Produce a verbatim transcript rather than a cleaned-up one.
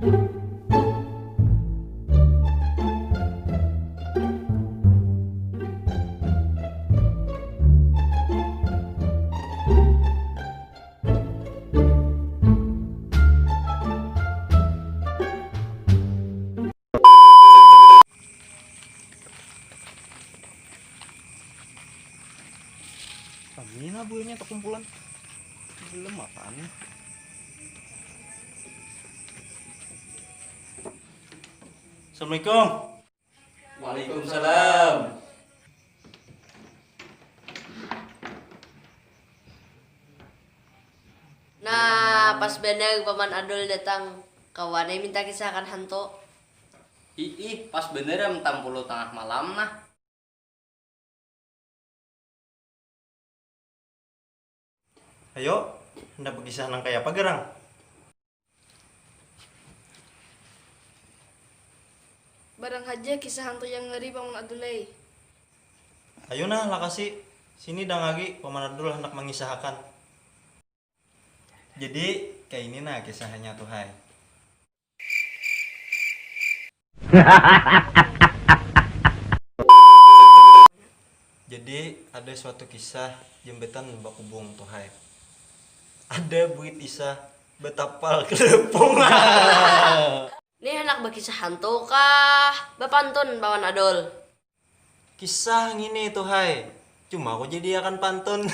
Kami nah buahnya terkumpulan. Belum apaan nih? Assalamualaikum. Waalaikumsalam. Nah, pas banar Paman Adul datang. Kawa ai minta kisah akan hantu. Hiih, pas banar am tampulu tangah malam nah. Ayo, handak bakisah nang kaya apa garang? Barang haja kisah hantu yang ngeri Paman Adul ai. Ayo nah, lakasi. Sini dangagi, Paman Adul handak mangisahakan. Jadi, kaya ini nah kisahnya tuh hai. Jadi ada suatu kisah jembatan bakubung tuh hai. Ada buit isa batapal kelepung. Nih handak bakisah hantu kah? Bapantun Paman Adul. Kisah ngini tuh hai. Cuma aku jadi akan pantun.